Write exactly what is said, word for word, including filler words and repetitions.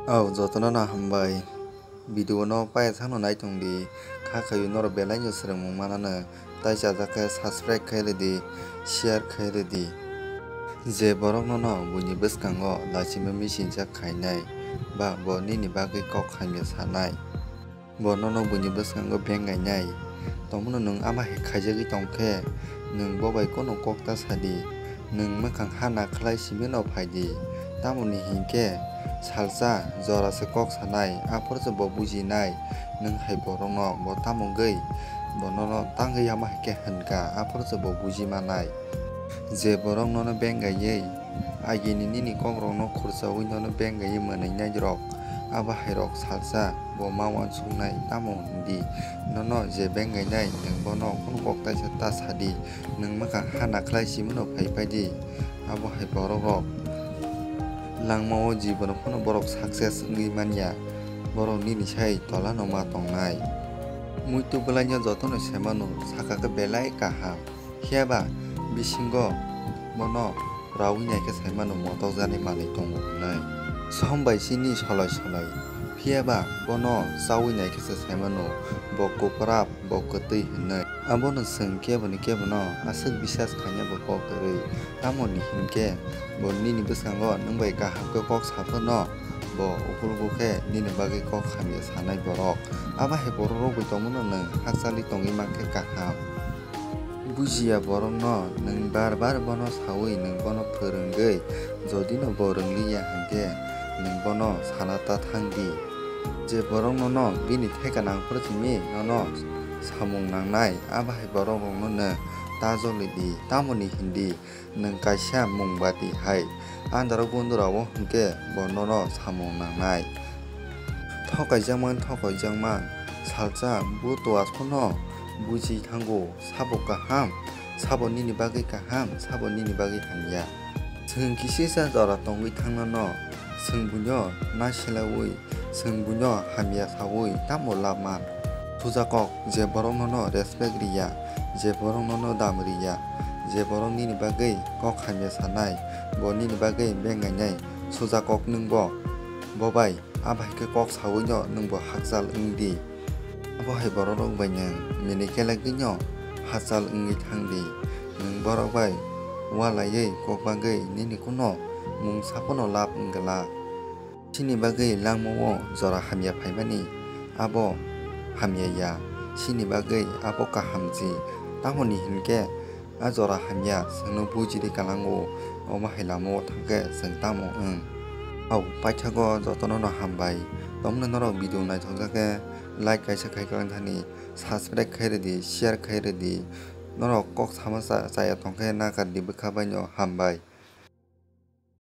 Au jotono no hambai. Video no paya thangno nai tong di. Kha khaio norok belai no swrwngmung manano. Tai chajak khe subscribe khai rwdi, share khai rwdi. Je borok nono buini bwskango lachima misinjak khainai, ba bo nini bagwi kok hamya sanai. Bo nono buini bwskango bengainai tongmano nwng ama hai khaijagwi tongkhe, nwng bo bai kono kok ta sadi, nwng mwkhang ha nakhlai simi no phaidi. Tamoni hinkhe salsa jora se kok sanai, aphuru se bo bujinai, nwng hai borokno bo tamo wngwi bo nono tangwi ama hai khe hwnka, aphuru se bo buji manai. Je borok nono bengaiwi agini nini kokrokno khursaui nono bengaiwi mwnwinai rok, abo hai rok salsa bo ma uansuknai tamo hwn di? Nono je bengainai nwng bono kunu kok taisa ta sadi, nwng mwkhang ha nakhlai simi no phai phai di. Abo hai borok rok langmao jibono phano borok success wngwi manya, borok nini sai tola no ma tongnai. Muitu bwlaino jotono se mano, saka khe belai kaham. Phiya ba bisingo bono raui nai khe sai mano motokjaknai manwi tongo hwnwi. Som bai chini soloi soloi. Phiya ba bono chaui nai khe se sai mano bo kwprap, bo kwtwi hwnwi. Abono chwng keboni kebono aswk bisas khaina bo kok kwrwi. Tamoni hinkhe bo nini bwskango nwng bai kaham khe kok sa phano bo ukulgo khe nini bagwi kok hamya sanai borok. Abo hai borok rok bai tongmano nwng hakchalwi tongwi mankhe kaham. Bujiya borokno nwng bar bar bono saui nwng bono phwrwngwi, jodino bo rwngliya hinkhe nwng bono sana ta thang di. Je borok nono bini theka nangphuru simi nono samung nangnai, abo hai borok rokno nwng ta joli di, tamoni hindi nwng kaisa mung bati hai andaro gundura o hinkhe bo nono samung nangnai. Thokaijakmang, thokaijakmang, salsa bo towa phano buji thango, sabo kaham, sabo nini bagwi kaham, sabo nini bagwi hamya. Chwng kisisa jora tongwi thangnano, chwng buino naiselaui, chwng buino hamya saui tamo lab man? Sujakok je borok nono respect riya, je borok nono dam riya, je borok nini bagwi kok hamya sanai, bo nini bagwi bengainai, sujakok nwngbo. Bo bai, abo hai khe kok saui no nwng bo hakchal wng di. Abo hai borok rok bai nwng mini kelagwi no hakchal wngwi thang di. Nwng borok bai walaiwi kok bagwi nini kuno mungsa phano lab wng glak. Chini bagwi langmao jora hamya phaimani abo hamya ya, chini bagwi abo kaham ji. Tamoni hinkhe a jora hamya chwngno bujidi kalango, omo hai lamao thangkhe chwng tamo wng? Hao paithago jotono no hambai. Tongmani norok video naithokjakhe like kaisa khai kwlang thani, subscribe khai rwdi, share khai rwdi. Norok kok sama cha-, chaya tongkhe nakardi bwkha baino hambai.